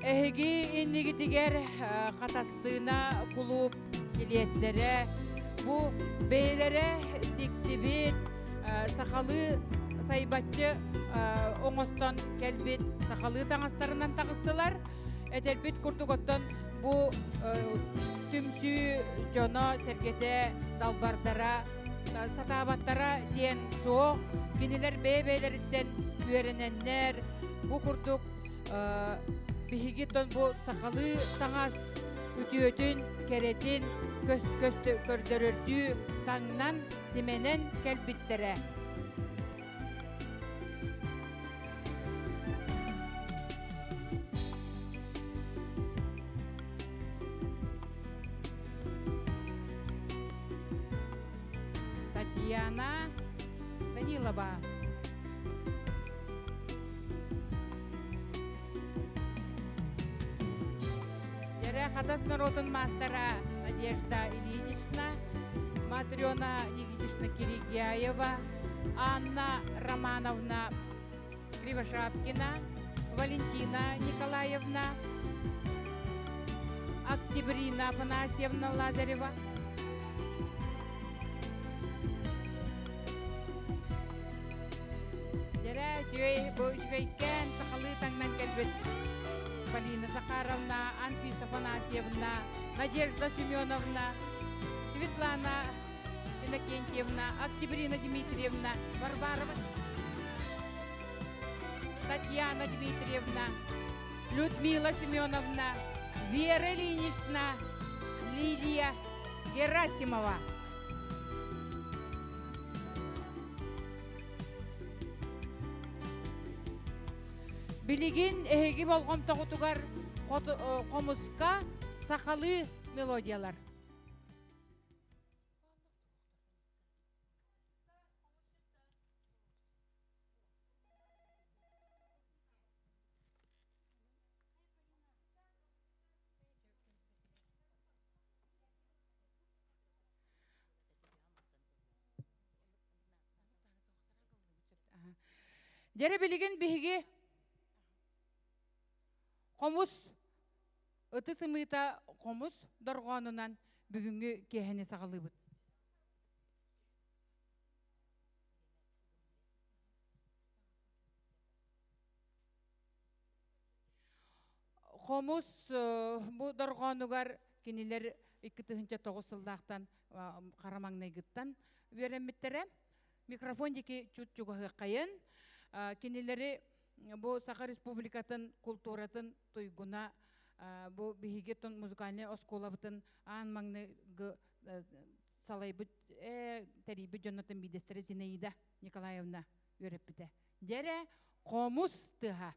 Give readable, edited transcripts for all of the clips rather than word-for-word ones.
Эһиги иннигитигэр Хатастыына кулууп килиэттэрэ бу бэйэлэрэ тиктибит сахалыы сайбаччы оҥостон кэлбит сахалыы таҥастарынан таҕыстылар. Этэрбит курдук оттон бу түмсүү дьоно-сэргэтэ, далбардара сатаабаттара диэн суох. Кинилэр бэйэ-бэйэлэриттэн үөрэнэннэр, бу курдук биһиги бу сахалыы таҥас үтүөтүн, кэрэтин көрдөрөрдүү таҥнан, симэнэн кэлбиттэрэ. Татьяна Данилова. Дьэрэ Хатас норуотун маастара Надежда Ильинична, Матрена Никитична Киригяева, Анна Романовна Кривошапкина, Валентина Николаевна, Октябрина Афанасьевна Лазарева. Дьэрэ үчүгэй, бу үчүгэйкээн сахалыы таҥнан кэлбит Полина Захаровна, Анфиса Афанасьевна, Надежда Семеновна, Светлана Иннокентьевна, Октябрина Дмитриевна, Варвара Татьяна Дмитриевна, Людмила Семеновна, Вера Ильинична, Лилия Герасимова. Билигин эһиги болҕомтоҕутугар хомуска сахалыы мелодиялар. Дьэрэ билигин биһиги хомус ытыс ымыыта хомус дорҕоонунан бүгүҥҥү киэһэни саҕалыыбыт. Хомус бу дорҕоонугар кинилэр 2009 сыллаахтан хара маҥнайгыттан үөрэммиттэрэ. Микрофон диэки чут чугаһыаххайын. Кинилэри бу Саха Республикатын култууратын туйгуна бу биһиги музыкальнай оскуолабытын аан маҥнайгы салайбыт тэрийбит дьоннортон биирдэстэрэ Зинаида Николаевна үөрэппитэ. Дьэрэ хомус тыаһа.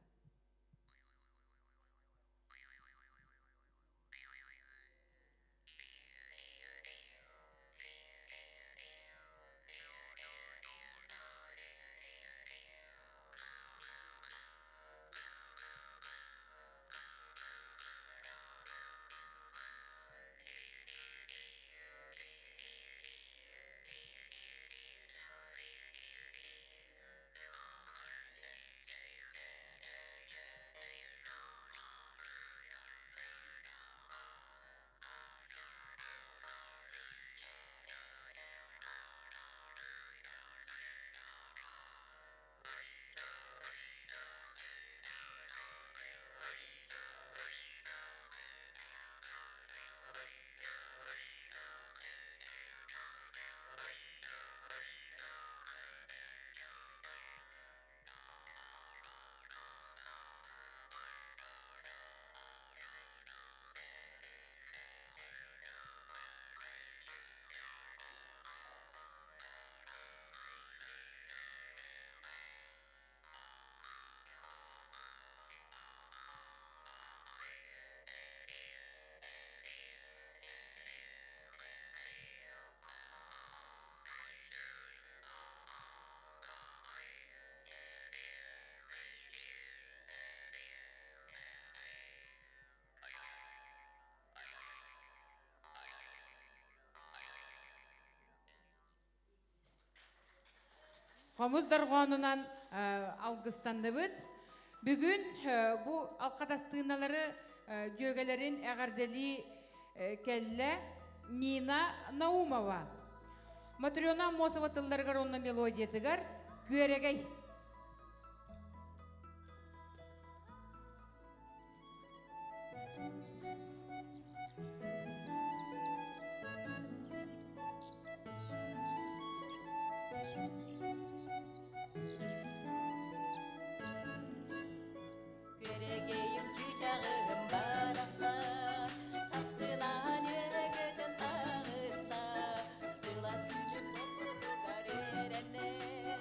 Хомус дорҕоонунан алгыстанныбыт. Бүгүн бу алқатастыыналары дьүөгэлэрин эҕэрдэлии кэллэ Нина Наумова. Матрена Аммосова тылларыгар уонна мелодиятыгар Күөрэгэй. Күөрэгэйим чыычааҕым барахсан, сапсылаан үөрэ-көтөн таҕыста, сылаас күнүм буолбутугар үөрэннэр,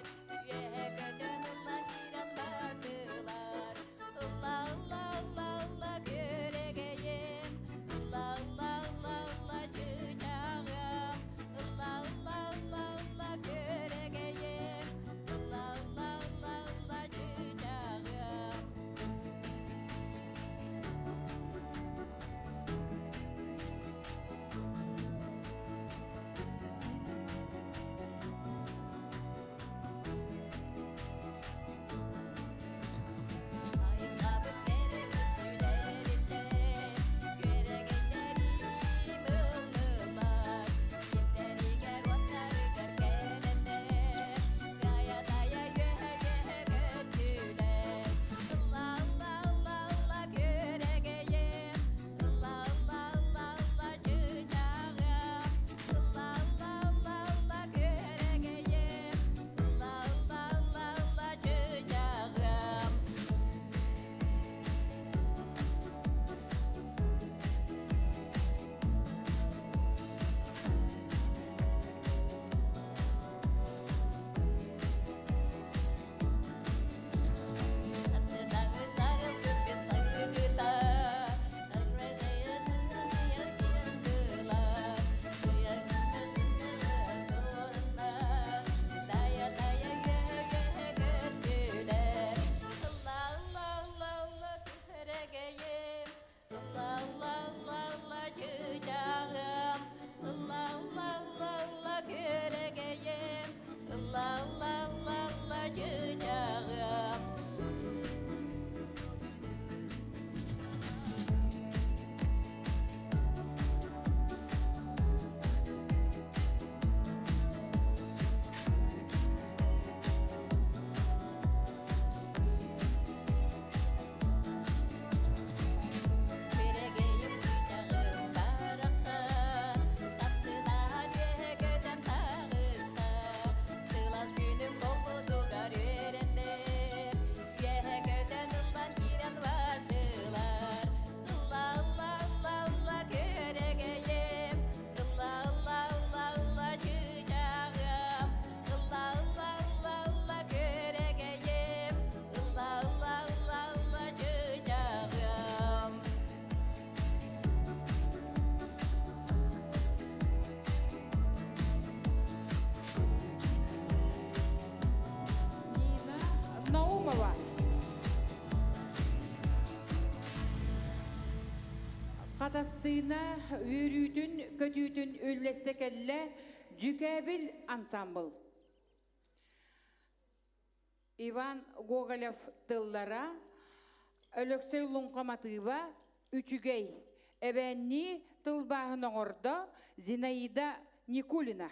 үөһэ көтөн ылла киирэн бардылар. Ылла, ылла, ылла, ылла күөрэгэйим, ылла, ылла, ылла, ылла чыычааҕым, ылла, ылла, ылла, ылла күөрэгэйим, ылла, ылла, ылла, ылла чыычааҕым. Айылҕабыт кэрэ көстүүлэриттэн күөрэгэйдэрим ыллылар, сирдэригэр-уоттарыгар кэлэннэр, кыайа-тайа үөһэ-үөһэ көттүлэр. Ылла, ылла, ылла, ылла күөрэгэйим, ылла, ылла, ылла, ылла чыычааҕым, ылла, ылла, ылла, ылла күөрэгэйим, ылла, ылла, ылла, ылла чыычааҕым. Аттынаҥы сарылпыт саргыта, Чыычааҕым. Күөрэгэйим чыычааҕым барахсан, таптынаһа үөһэ көтөн таҕыста, сылаас күнүм буолбутугар үөрэннэр, үөһэ көтөн ыллан киирэн бардылар. Ылла, ылла, ылла, ылла күөрэгэйим, ылла, ылла, ылла, ылла чыычааҕым, ылла, ылла, ылла, ылла күөрэгэйим, ылла, ылла, ылла, ылла чыычааҕым. Нина Наумова. Хатастыына үөрүүтүн, көтүүтүн үллэстэ кэллэ Дьүкээбил ансамбл. Иван Гоголев тыллара, Өлөксөй Луҥха матыыба, Үчүгэй, эбээннии тылбааһын оҥордо Зинаида Никулина.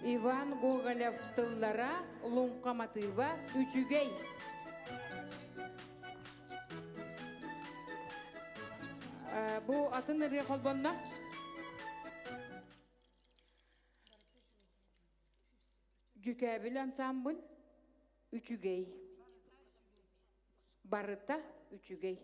Иван Гоголев тыллара Луҥха матыыба үчүгэй. Бу атын ырыа холбонно. Дьүкээбил ансамбль үчүгэй. Барыта үчүгэй.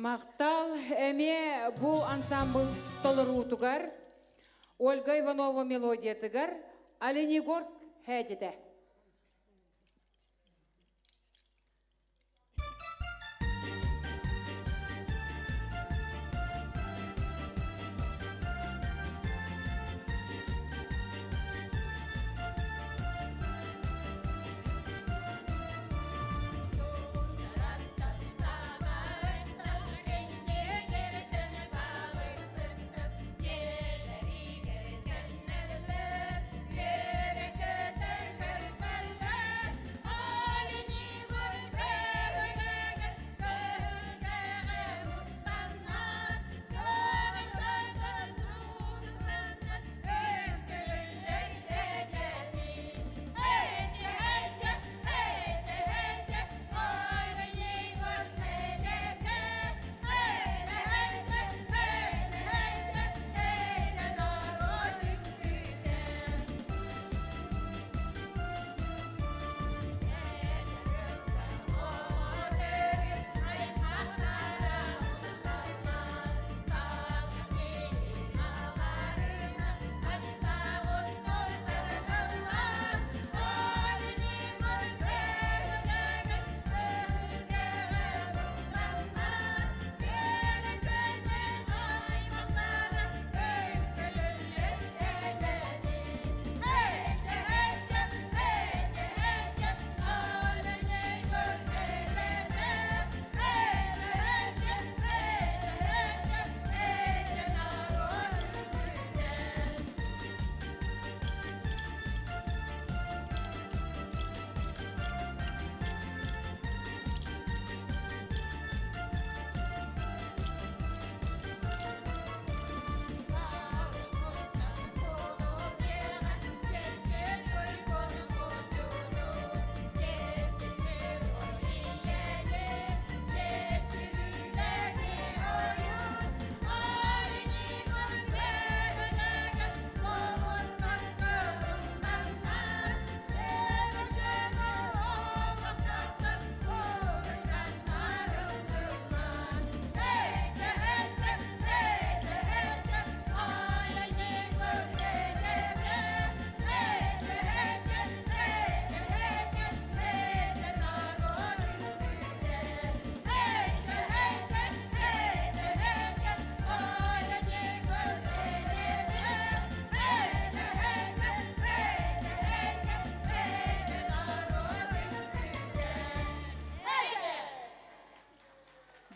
Махтал эмиэ бу ансамбль толоруутугар Ольга Иванова мелодиятыгар Оленегорск һээдьэтэ.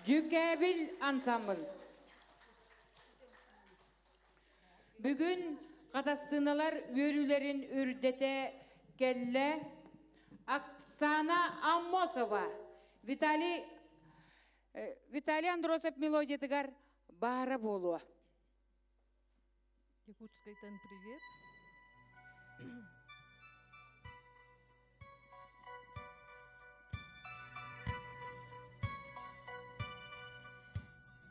Дьүкээбил ансамбль. Бүгүн Хатастыналар үөрүүлэрин үрдэтэ кэллэ Оксана Аммосова, Виталий, Виталий Андросов мелодиятыгар баара буолуо. Якутскайтан привет.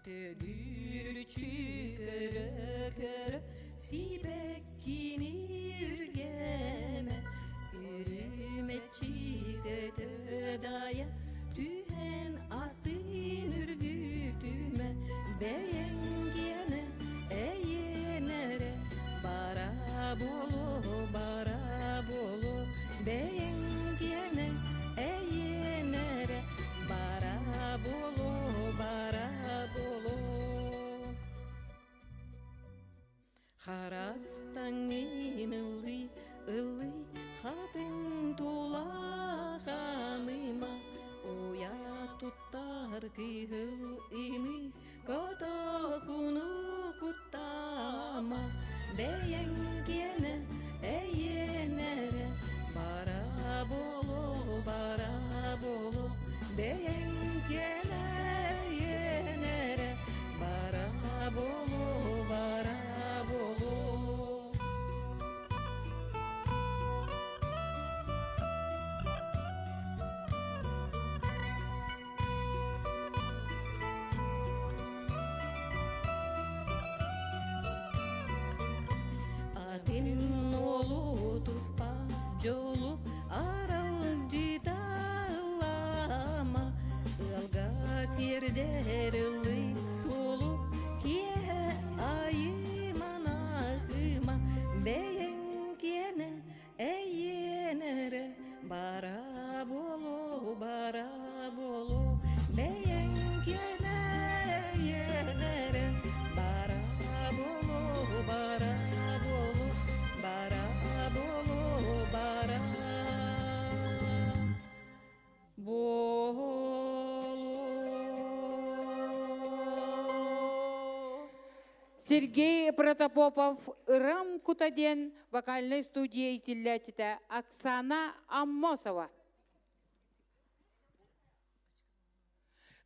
Төгүрүчү көрө-көрө сибэккини үргэмэ, Үрүмэччи көтө дайа түһэн астын үргүтүмэ, Бэйэҥ гиэнэ эйиэнэрэ бара буолуо, бара буолуо, Бэйэҥ гиэнэ эйиэнэрэ бара буолуо, бара буолуо. Харастаҥын ыллыы, ыллыы, хатыҥ тула хаамыма, Уйа туттар кыһыл ими, котокуну куттаама, Бэйэҥ киэнэ эйиэнэрэ бара буолуо, бара буолуо, Бэйэҥ киэнэ эйиэнэрэ бара буолуо, бара буолуо. Атын уолу туспа дьолу аралдьыталлаама, Ыалга тиэрдэр Сергей Протопопов Ырам кута диэн вокальнай студия иитиллээччитэ Оксана Аммосова.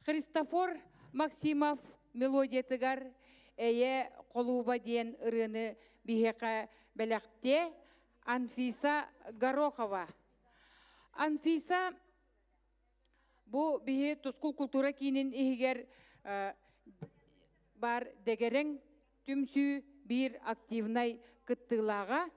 Христофор Максимов мелодиятыгар Эйэ холууба диэн ырыаны биһиэхэ бэлэхтиэ Анфиса Горохова. Анфиса Бу биһи Тускул култуура киинин иһигэр баар Дэгэрэҥ түмсүү биир активнай кыттыылааҕа.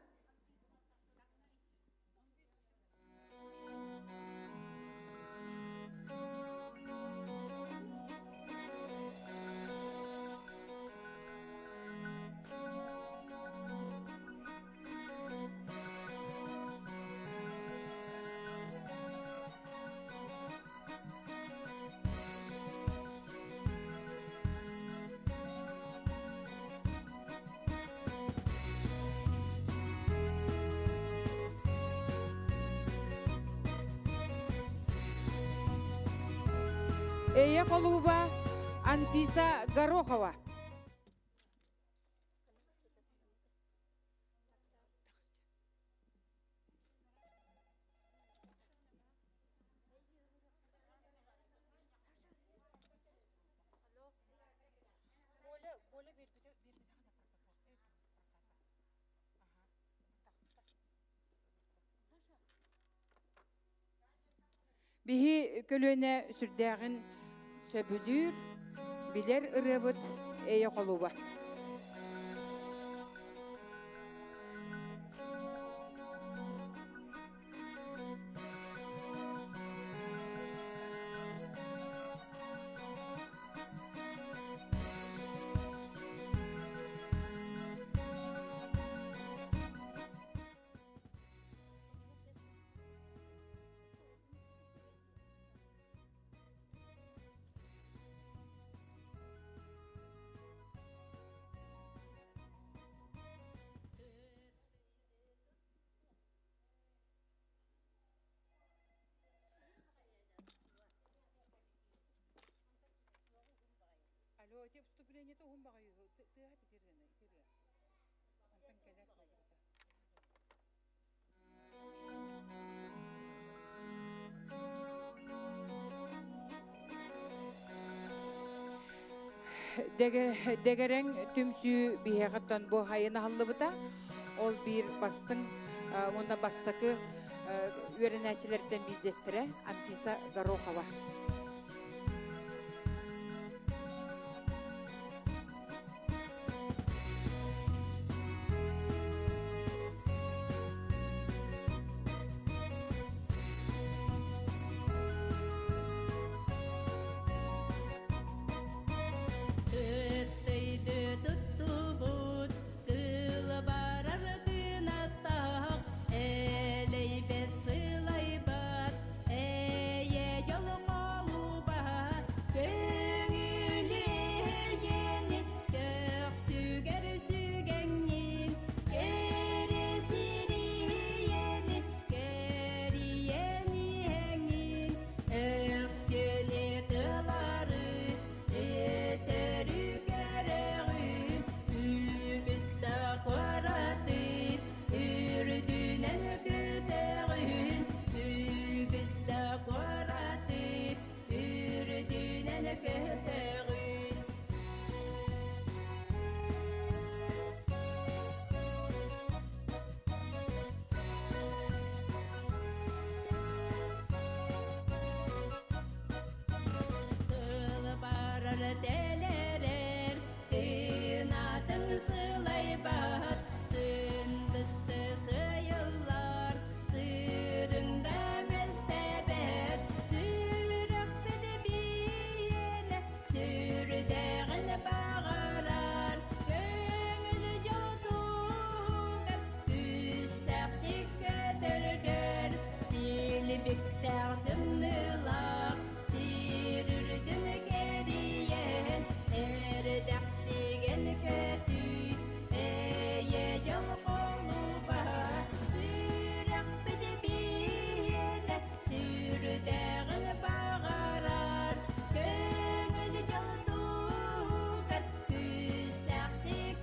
Эйэ холууба Анфиса Горохова. Биһи көлүөнэ сүрдээҕин сөбүлүүр, билэр ырыабыт Эйэ холуба. Алло, ити вступлениета уһун баҕайы тыаһа титиргэнэ итиргэ. Онтон кэлэр Дэгэрэҥ түмсүү биһиэхэттэн бу хайын аһыллыбыта. Ол биир бастыҥ уонна бастакы үөрэнээччилэртэн биирдэстэрэ Анфиса Горохова. Ыттыйды туттубут, тыл барар тыынаттах, элэйбэт сылайбат, эйэ дьол холуба, көҥүлү эйэни көхсүгэр сүгэҥҥин, кэрэ сириэни кэрийэн иһэҥҥин, өксүөнү тылары Өтөрү кэрэҕин, үгүс да куораты үрдүнэн көтөҕүн, үгүс да куораты үрдүнэн көтөҕүн. Тыл барар тэлэрэр, тыынатын сылайбат, сындысты сыйыллар, сырыңда мөлтөбөт, сүрэхпит биэнэ сүрдээҕин баҕарар, көҥүл дьолтугар күүстээхтик көтөргөр, силбиктээх тымныылаах сир үрдүн кэрийэн, эрдэхтигэн көтүү, эйэ дьол холуба, сүрэхпит биһиэнэ сүрдээҕин баҕарар, көҥүл дьол туһугар күүстээхтик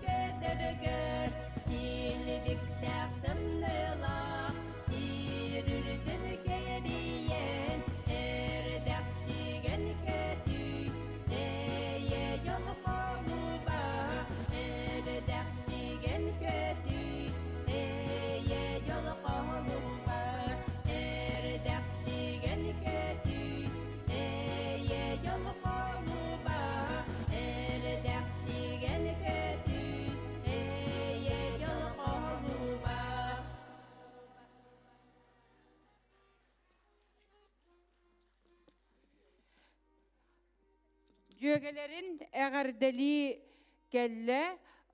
Дьүөгэлэрин эҕэрдэлии кэллэ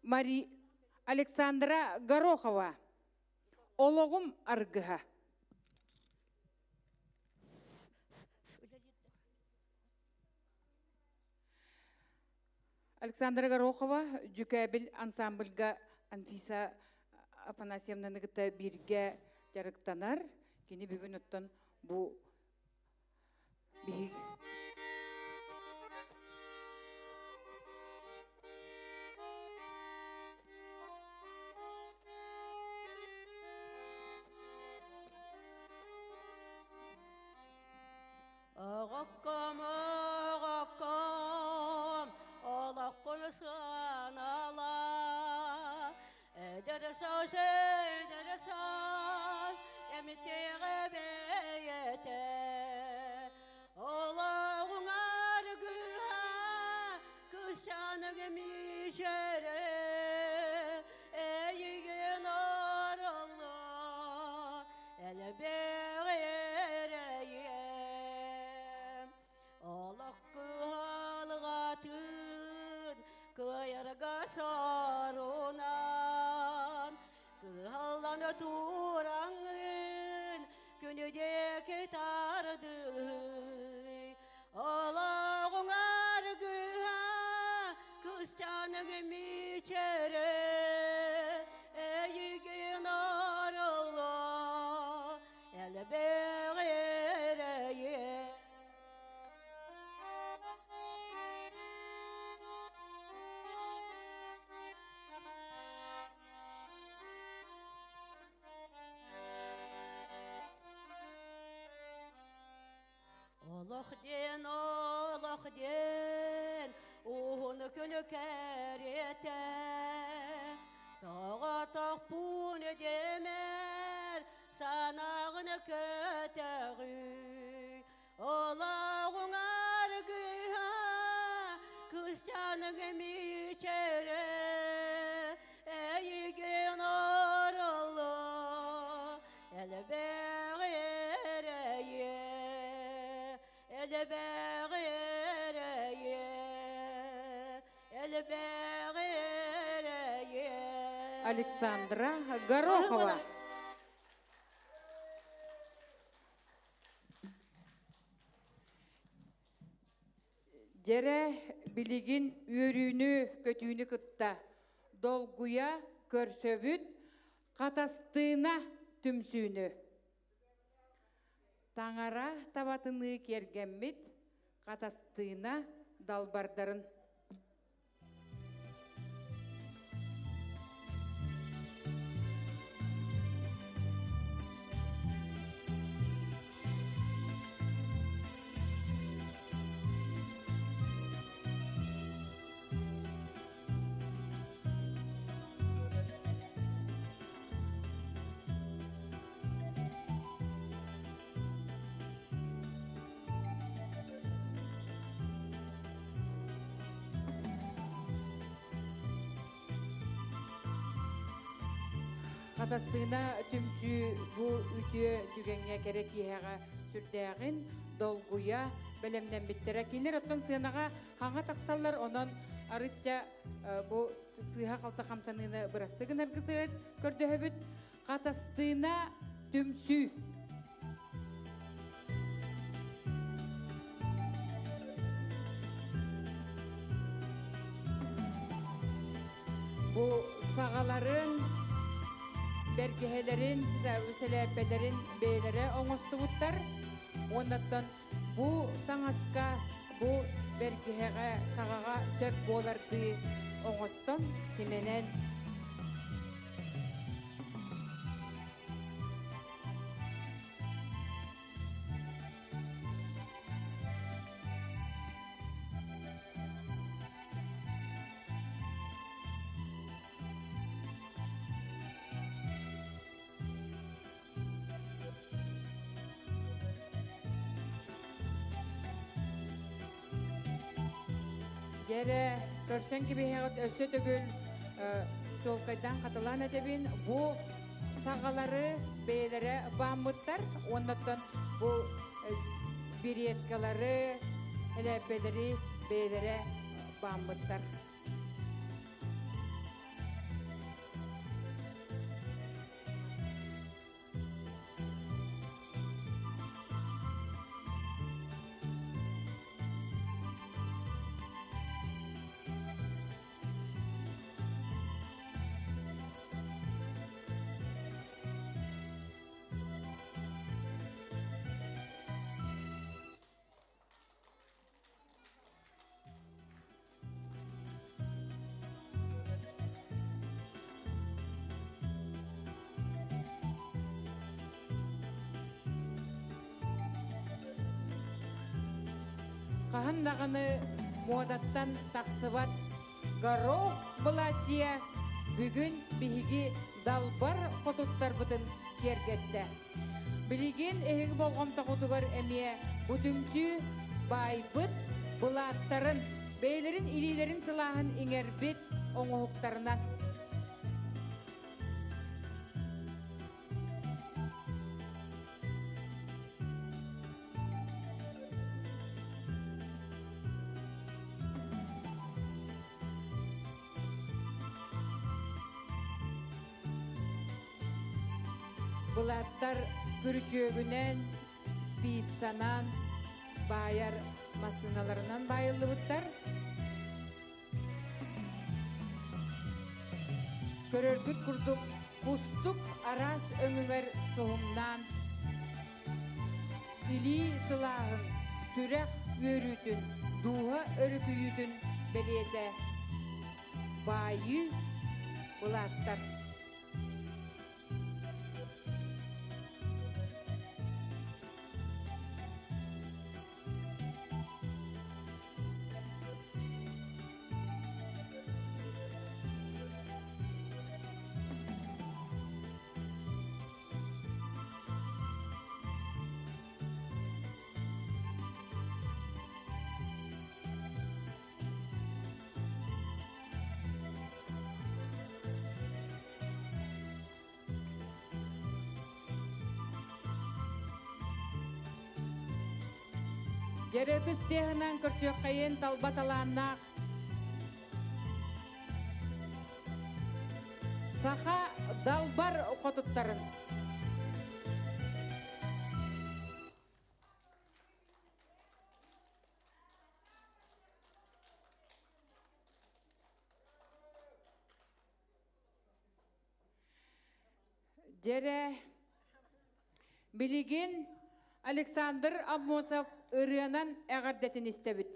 Мари Александра Горохова. Олоҕум аргыһа. Александра Горохова Дьүкээбил ансамбльга Анфиса Афанасьевнаны кытта бииргэ дьарыктанар. Кини бүгүн оттон бу биһиги Оҕокком, оҕокком, олоххун сыаналаа. Эдэр саас, эдэр саас, эмитиэҕэ бэйэтэ. Олоҕуҥ аргыһа, кысаныгы миичэрэ, эйигин арылла, элбэҕи эрэйиэм. Олох кыһалҕатын кыайарга сорунан, кыһаллан тураҥҥын күнү диэки тардыый. Олоҕуҥ аргыһа кысчаныгы мичэрэ, эйигин арылла, элбэҕи эрэйиэ. Олох диэн, олох диэн, уһун күнү кэриэтэ. Соҕотохпун диэмэр, санааҕын көтөҕүй. Олоҕуҥ аргыһа, кысчааныҥ мичээрэ, эйигин оролло, элбэҕи эрэйиэ, элбэҕи эрэйиэ, элбэҕи эрэйиэ. Александра Горохова. Дьэрэ билигин үөрүүнү-көтүүнү кытта долгуйа көрсөбүт Хатастыына түмсүүнү. Таҥара табатыныы киэргэммит Хатастыына далбардарын. Хатастыына түмсүү бу үтүө түгэҥҥэ кэрэ киэһэҕэ сүрдээҕин долгуйа бэлэмнэммиттэрэ. Кинилэр оттон сыанаҕа хаҥа тахсаллар, онон арычча бу сыыһа-халта хамсаныыны бырастыы гынаргытыгар көрдөһөбүт. Хатастыына түмсүү. Бу саҕаларын, бэргэһэлэрин, сэлээппэлэрин бэйэлэрэ оҥостубуттар. Уоннаттан бу таҥаска, бу бэргэһэҕэ, саҕаҕа сөп буолардыы оҥостон, симэнэн Дьэрэ, көрсөн кэбиһэҕит өссө төгүл чуолкайдаан хатылаан этэбин. Бу саҕалары бэйэлэрэ бааммыттар. Уоннаттан бу береткалары, элээппэлэри Бэйэлэрэ бааммыттар. Хаһан даҕаны муодаттан тахсыбат горох былааччыйа бүгүн биһиги далбар хотуттарбытын киэргэттэ. Билигин эһиги болҕомтоҕутугар эмиэ бу түмсүү баайбыт былааттарын, бэйэлэрин илиилэрин сылааһын иҥэрбит оҥоһуктарынан. Былааттар күрүчүөгүнэн, спицанан, баайар массыыналарынан баайыллыбыттар. Көрөргүт курдук кустук араас өҥүгэр соһумнаан, илии сылааһын, сүрэх үөрүүтүн, дууһа өрүкүйүүтүн бэлиэтэ баайыы былааттар. Дьэрэтис тыаһынан көрсүөххэйин талба талааннаах саха далбар хотуттарын. Дьэрэ билигин Александр Аммосов ырыанан эҕэрдэтин истэбит.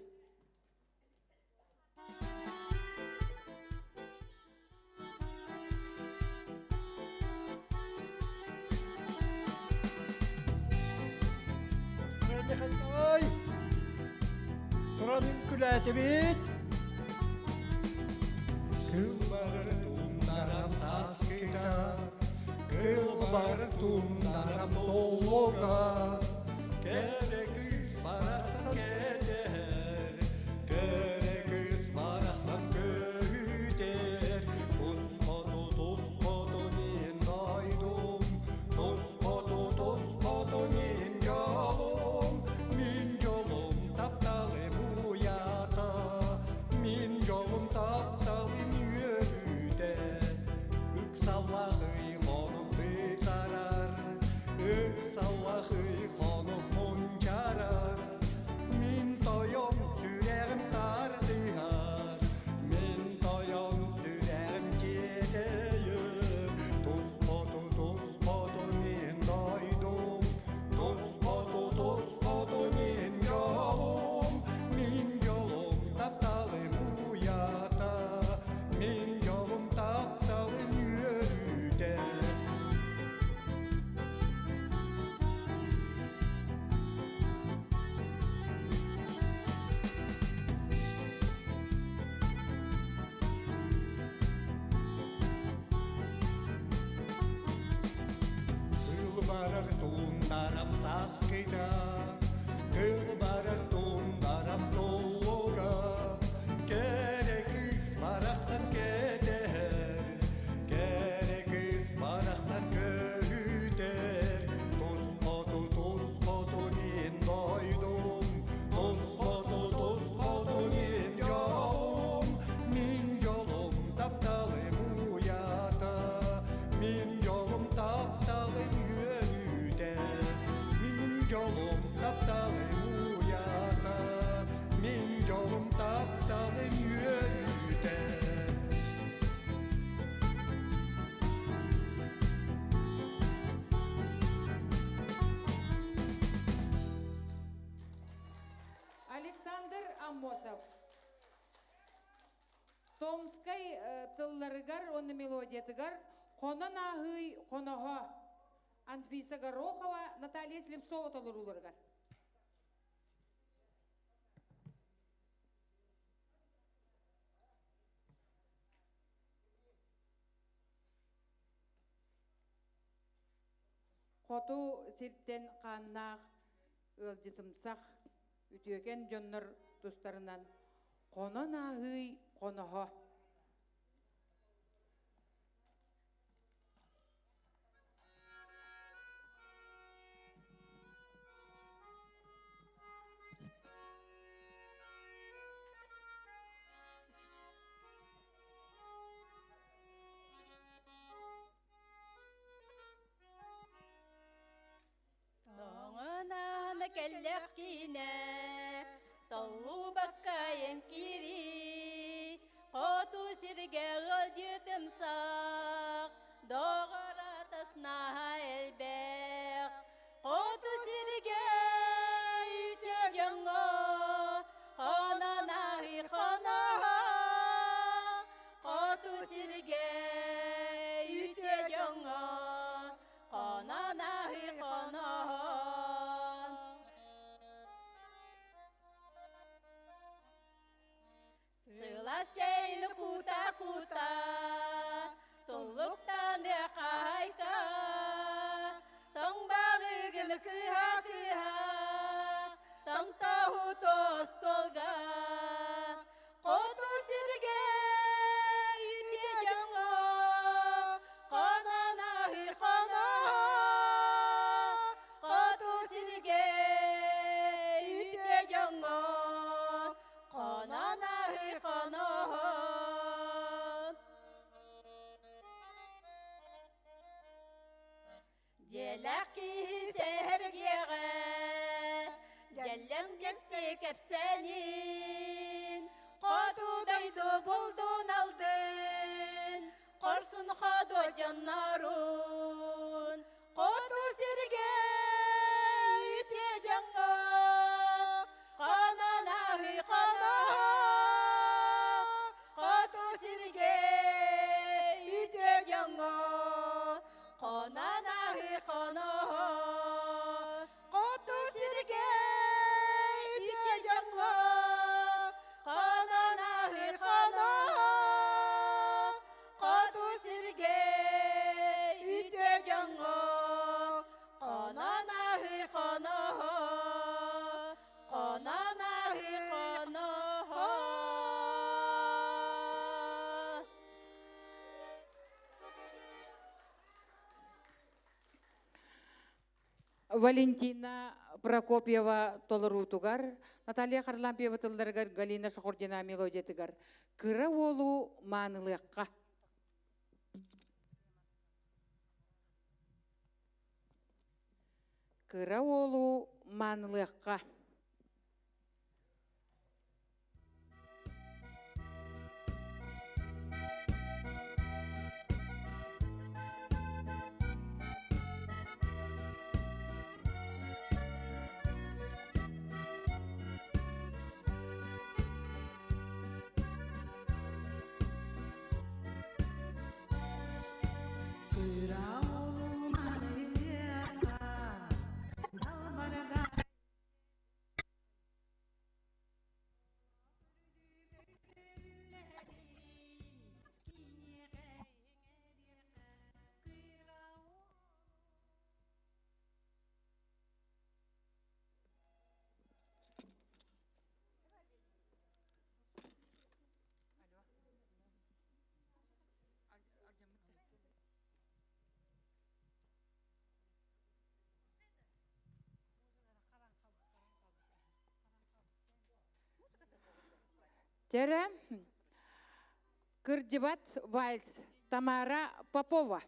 Ой! Туран үҥкүүлээтибит. Кылбары тумнарам сааскыга, кылбары тумнарам толуга, кэрэ кыыс барахсан кэтэһэр, кэрэ кыыс барахсан көһүтэр, тус хоту, тус хоту мин дойдум, тус хоту, тус хоту мин дьолум, мин дьолум тапталым уйата, мин дьолум тапталым үөрүүтэ, ыксаллах ый хонук бытарар, ыксаллах ый хонук мунчарар, мин тойон сүрэҕим тардыһар, мин тойон сүрэҕим тиэтэйэр, тус хоту, тус хоту мин дойдум, тус хоту, тус хоту мин дьолум, мин дьолум тапталым уйата, мин дьолум тапталым үөрүүтэ. Кыл барар туундарам сааскыга, кыл барар туундарам толуга, кэрэ кыыс барахсан кэтэһэр, кэрэ кыыс барахсан көһүтэр, тус хоту, тус хоту мин дойдум, тус хоту, тус хоту мин Томскай тылларыгар уонна мелодиятыгар Хонон ааһыы хоноһо Анфиса Горохова, Наталья Слепцова толорууларыгар. Хоту сиртэн хааннаах ыалдьытымсах үтүөкэн дьоннор тустарынан Хонон ааһыы хоноһо. Тоҥонаана кэллэхкинэ, толлубакка эҥкири, хоту сиргэ ыалдьытымсах, доҕор атаснаһа элбэх. Хоту сиргэ үтүө дьоҥҥо хонон аһый хоноһо, хоту сиргэ үтүө дьоҥҥо хонон аһый хоноһо. Сылаас чэйин кута-кута, туллуктаныа хаһайка, тоҥ балыгын кыһа-кыһа, тоҥтоһу остуолга. Хоту сиргэ үтүө дьоҥҥо хонон аһый хоноһо, хоту сиргэ үтүө дьоҥҥо хонон аһый хоноһо. Дьиэлээх киһи сэһэргиэҕэ, дьэллэм дьэпти кэпсээнин, хоту дойду булдун алдын, хорсун ходуо дьоннорун, хоту сиргэ үтүө дьоҥҥо хонон аһый хоноһо, хоту сиргэ үтүө дьоҥҥо хонон аһый хоноһо, хоту сиргэ үтүө дьоҥҥо хонон аһый хоноһо, хоту сиргэ үтүө дьоҥҥо хонон аһый хоноһо, хонон аһый хоноһо. Валентина Прокопьева толоруутугар, Наталья Харлампьева тылларыгар, Галина Шахурдина мелодиятыгар «Кыра уолу маанылыахха». Кыра уолу маанылыахха. Кыра уолу маанылыахха, далбарга Тере Кырдьыбат вальс Тамара Попова.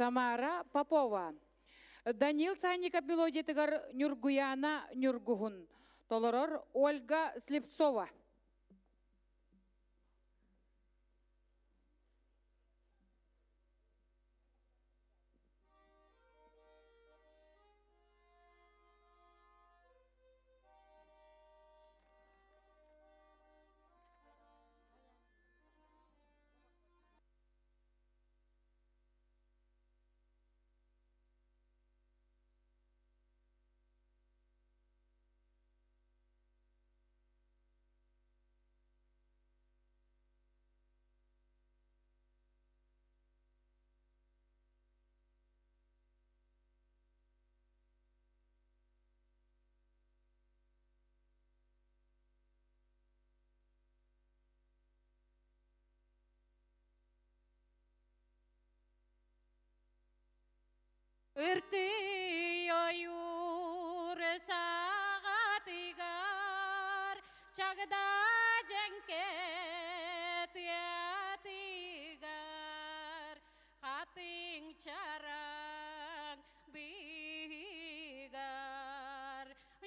Тамара Попова. Данил Санников мелодиятыгар Ньургуяна Ньургуһун. Толорор Ольга Слепцова. Ыркый ойуур саҕатыгар чагда дьэҥкэ тыатыгар хатыҥ чараҥ быыһыгар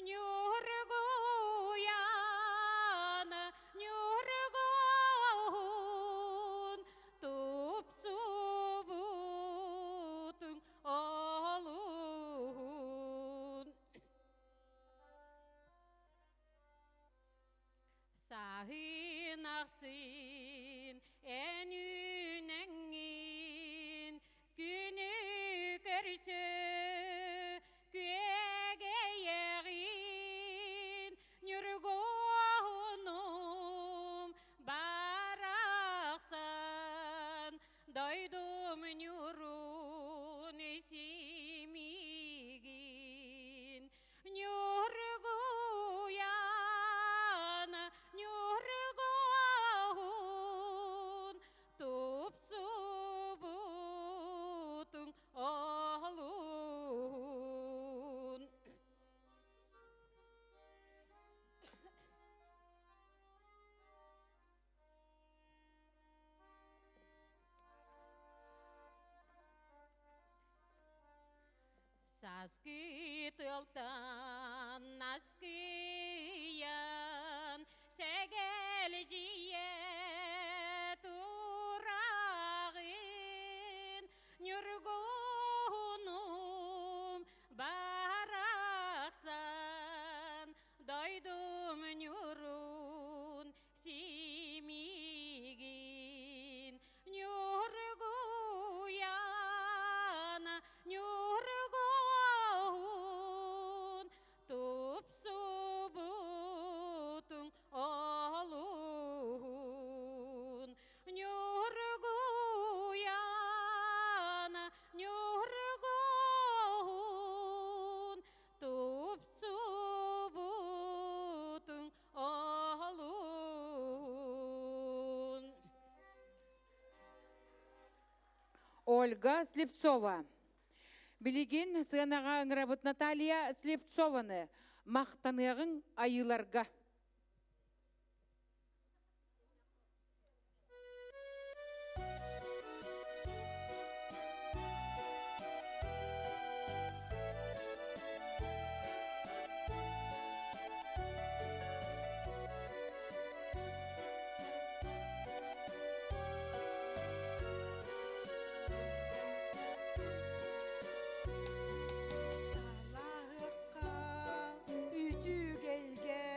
Ньургуйаана ньургуһун тупсубутуҥ олуһун. Саһын ахсын эн үүнэҥҥин күнү көрсө күөгэйэҕин ньургуһунум барахсан дойдум ньурун симигин Ньургуйаана ньургуһун тупсубутуҥ олуһун. Сааскы тыалтан наскыйан сэгэлдьийэ тураҕын Ньургуһунум барахсан дойдум ньурун симигин Ньургуйаана ньургуһун тупсубутуҥ олуһун. Ньургуйаана ньургуһун тупсубутуҥ олуһун. Ольга Слепцова. Билигин сыанаҕа ыҥырабыт Наталья Слепцованы махтаныаҕыҥ айыыларга. Талаһыкка үчүгэйгэ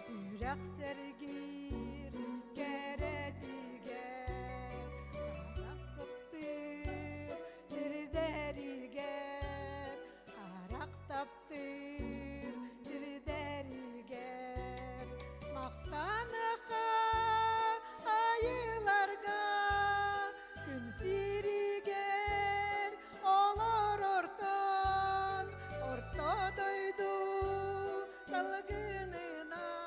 сүрэх сэргиир кэрэтигэр харах сыптыыр сирдэригэр харах таптыыр сирдэригэр махтаныхха айыларга күн сиригэр олорортон орто дойду салгынынан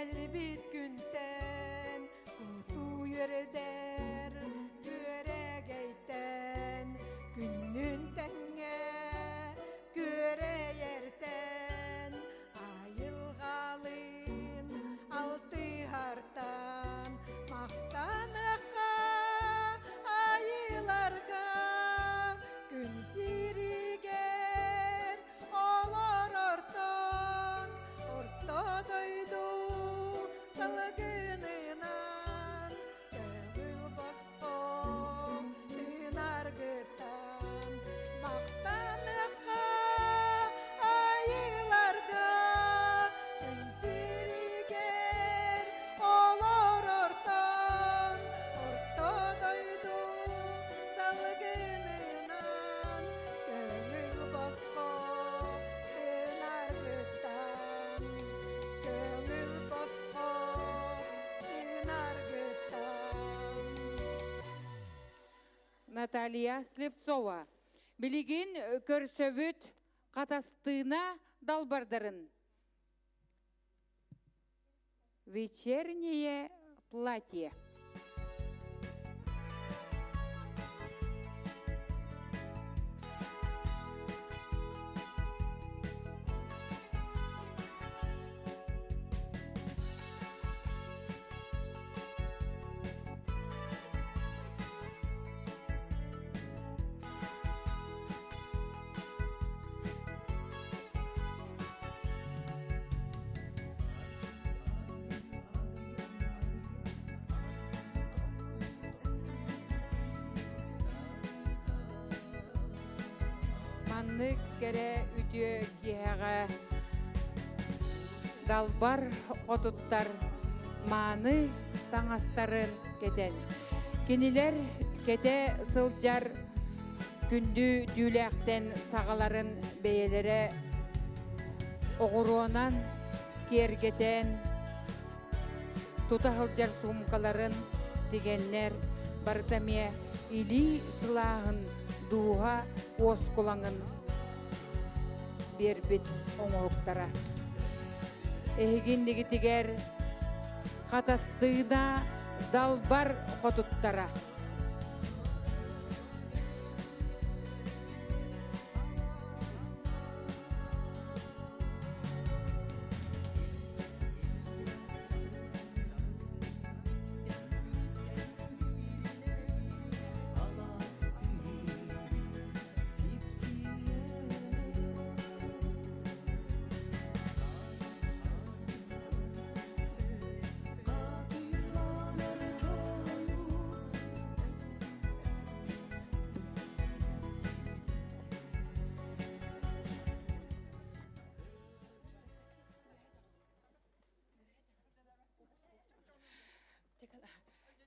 Кэлбит күнтэн куту үөрдэр күөрэгэйтэн күннүн тэҥҥэ күөрэйэртэн айылҕалыын алтыһартан махтаныахха айыларга күн сиригэр олорортон орто дойду салгынынан көҥүл босхо тыынаргыттан махтаныахха айыларга күн сиригэр олорортон орто дойду салгынынан көҥүл босхо тыынаргыттан көҥүл босхо тыынаргыттан. Наталья Слепцова. Билигин көрсөбүт Хатастыына далбардарын. Вечернее платье. Маннык кэрэ үтүө киэһэҕэ далбар хотуттар мааны таҥастарын кэтэн, кинилэр кэтэ сылдьар күндү түүлээхтэн саҕаларын бэйэлэрэ оҕуруонан киэргэтэн тута сылдьар суумкаларын тигэннэр барыта эмиэ илии сылааһын дууһа уоскулаҥын биэрбит оҥоһуктара. Эһигиннигитигэр Хатастыына далбар хотуттара.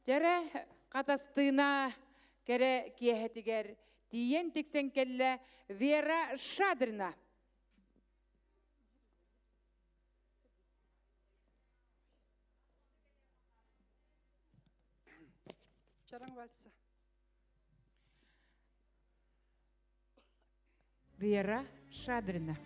Дьэрэ Хатастыына кэрэ киэһэтигэр тиийэн тиксэн кэллэ Вера Шадрина. Чараҥ вальса. Вера Шадрина.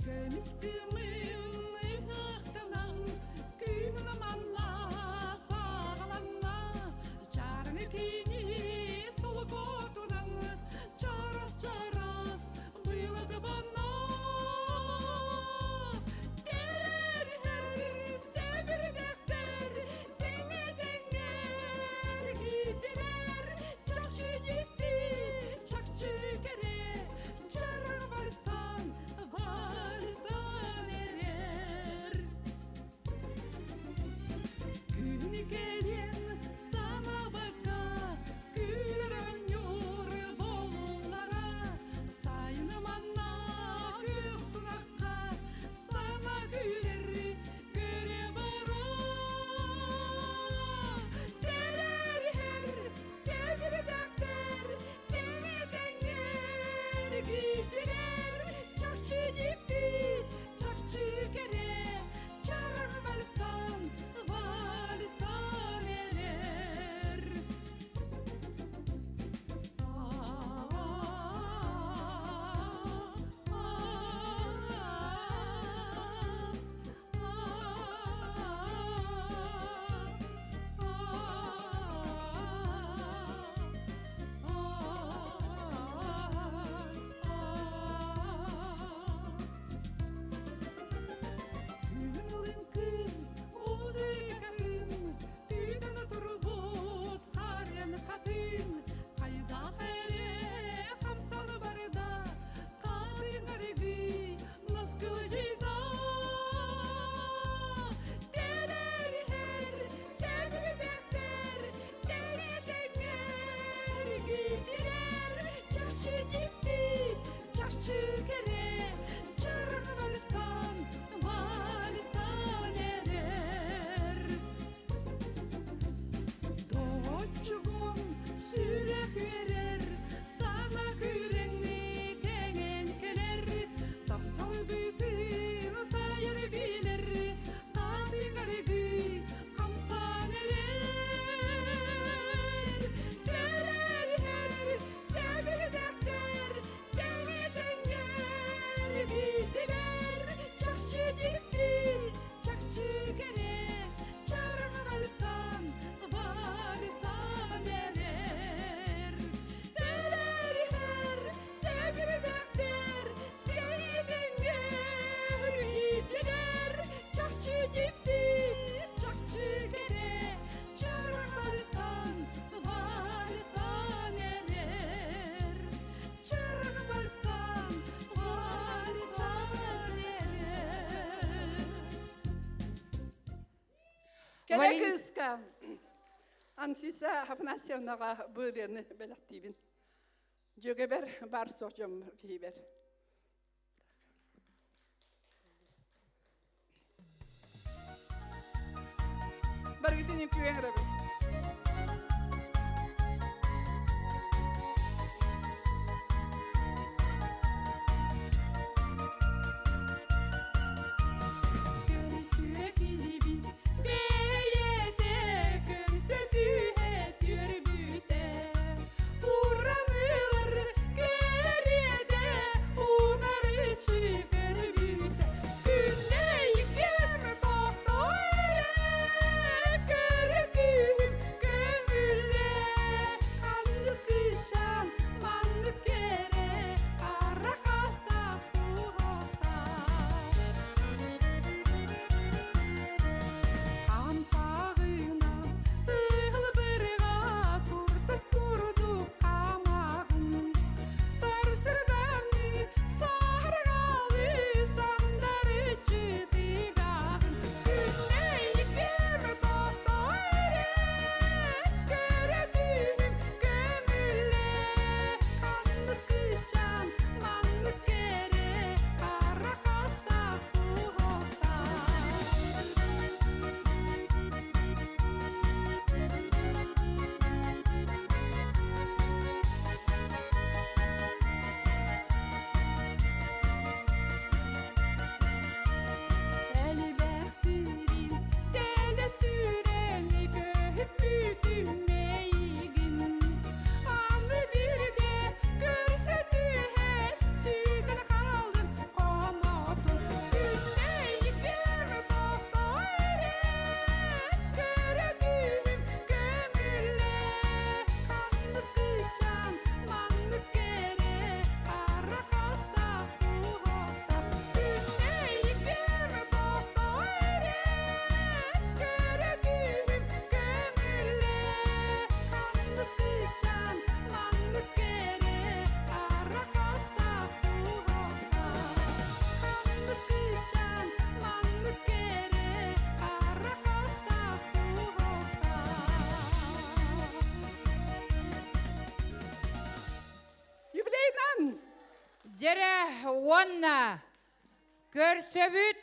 Көмүс кымын ыһыктанан, күн аманна саҕаланна, чарны кини солкотунан, чарас-чарас быйылдыбанна. Терер себирдектер, деңе-деңе гидилер, чакчы жипти, чакчы кере, чара вальстан, вальстан. Кэрэ кыыска Анфиса Афанасьевнаҕа бу ырыаны бэлэхтиибин. Дьүөгэбэр баар суох дьоммор киһибэр. Барыгытын үҥкүүгэ ыҥырабын. Көрсүө кинибин бэйэтэ көрсө түһэ түөрбүтэ Уранылар кэриэтэ унарычы көрбүтэ Күннэйгэр тохтоо эрэ көрүтүм көҥүллэ Ханнык кыысчаан маннык кэрэ арахаста суохтаах Ампаҕынан тыылбырга туртас курдук хаамаҕын Сарсырданы сааргалы сандарыччы тыгаҕын Күннэйгэр тохтоо эрэ көрөтүм көҥүллэ Ханнык кыысчаан маннык кэрэ арахаста суохтаах Элбэх сирин теле сүрэн көһүппүтүм эйигин Аны бирде көрсө түһэт сүтэн хаалдым хомотун Күннэйгэр тохтоо эрэ көрөтүм көҥүллэ Ханнык кыысчаан маннык кэрэ арахаста суохта Күннэйгэр тохтоо эрэ көрөтүм көҥүллэ Ханнык кыысчаан маннык кэрэ арахаста суохта Ханнык кыысчаан маннык кэрэ арахаста суохта Юбилейынан! Дьэрэ уонна көрсөбүт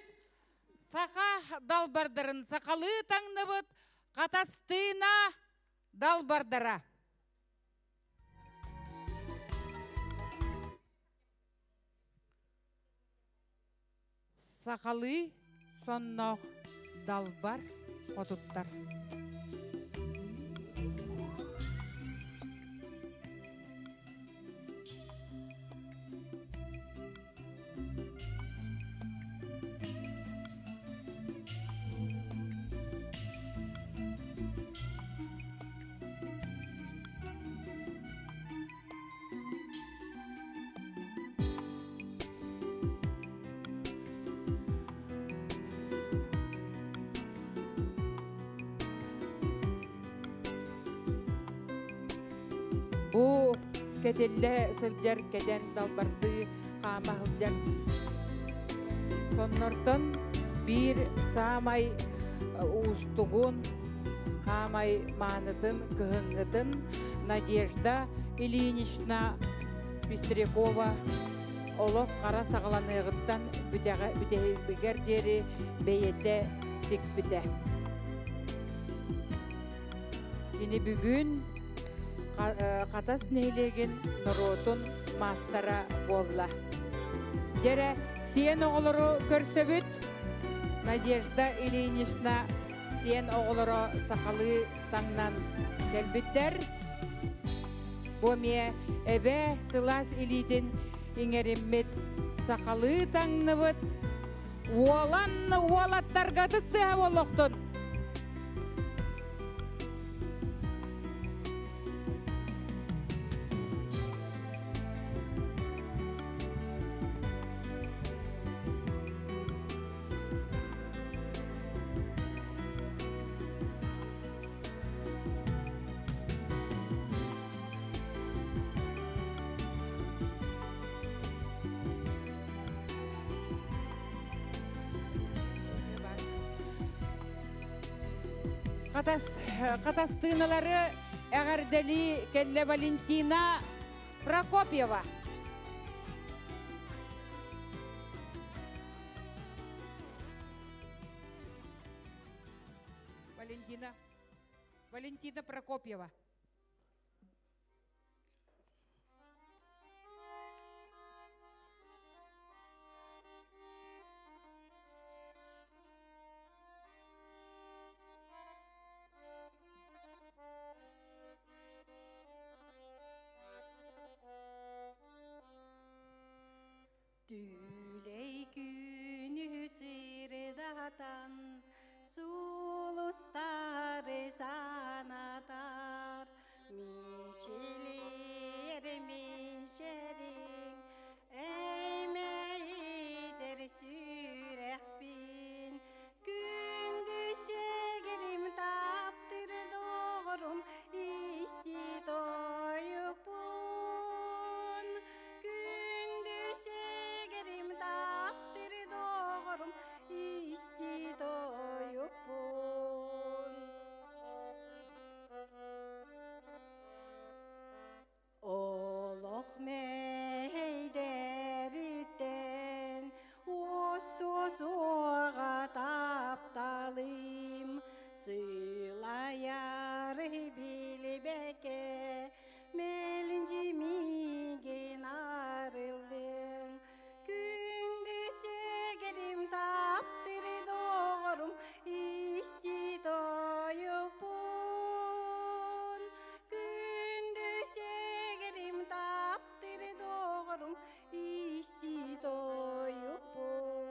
саха далбардарын сахалыы таҥныбыт Хатастыына далбардара. Сахалыы сонноох далбар хотуттар. Бу кэтиллэ сылдьар кэтэн далбардыы хаама сылдьар соннортон биир саамай уустугун, хаамай маанытын, кыһыҥҥытын Надежда Ильинична Пестрякова олох хара саҕаланыаҕыттан бүтэһигэр диэри бэйэтэ тикпитэ. Кини бүгүн Хатас нэһилиэгин норуотун маастара буолла. Дьэрэ, сиэн оҕолору көрсөбүт. Надежда Ильинична сиэн оҕолоро сахалыы таҥнан кэлбиттэр. Бу эмиэ эбэ сылаас илиитин иҥэриммит сахалыы таҥныбыт уолан уолаттарга тыстыһа буолуохтун. Хатас, хатастыыналары эҕэрдэлии кэллэ Валентина Прокопьева. Валентина, Валентина Прокопьева. Түлэй күнү сырдатан, сулустары санатар, мичилер мишериң, эймэйдер сүрэхпин, күндү сэгирим таптыр доҕорум, исти тойукпун. Күндү сэгэрим таптыр доҕорум, исти тойукпун. Олох мэһэйдэриттэн уостуо суоҕа тапталым, сылайар билбэккэ мэлдьи миигин арыллыҥ. Күндү сэгэрим таптыр доҕорум, исти тойукпун. Күндү сэгэрим таптыр доҕорум, исти тойукпун.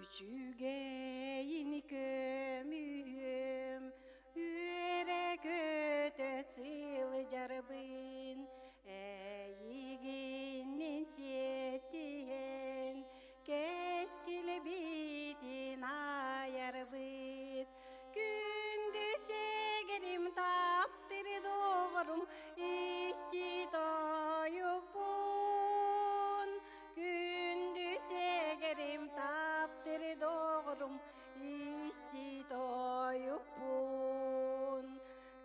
Үчүгэйин көмүһүм, үөрэ-көтө сылдьарбын, эйигиннин сиэттиһэн, кэскилбитин айарбыт. Күндү сэгэрим таптыр доҕорум, исти тойукпун. Күндү сэгэрим таптыр доҕорум, исти тойукпун.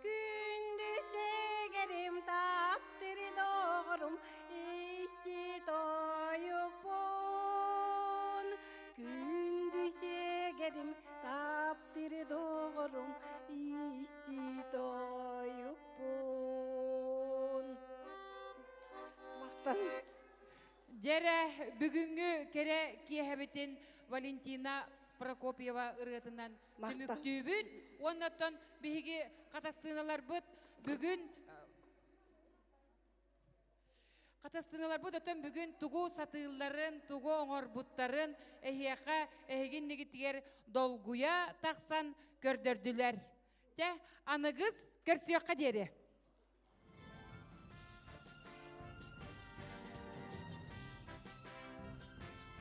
Күндү сэгэрим таптыр доҕорум, исти тойукпун. Күндү сэгэрим таптыр доҕорум, исти тойукпун. Махтан. Дьэрэ бүгүҥҥү кэрэ киэһэбитин Валентина Прокопьева ырыатынан түмүктүүбүт. Уоннаттан биһиги хатастыыналарбыт бүгүн Хатастыналарбыт өтөн бүгүн тугу сатыылларын, тугу оҥорбуттарын эһиэхэ эһигин нигитигэр долгуйа тахсан көрдөрдүлэр. Чэ, аныгыс көрсүөххэ диэри.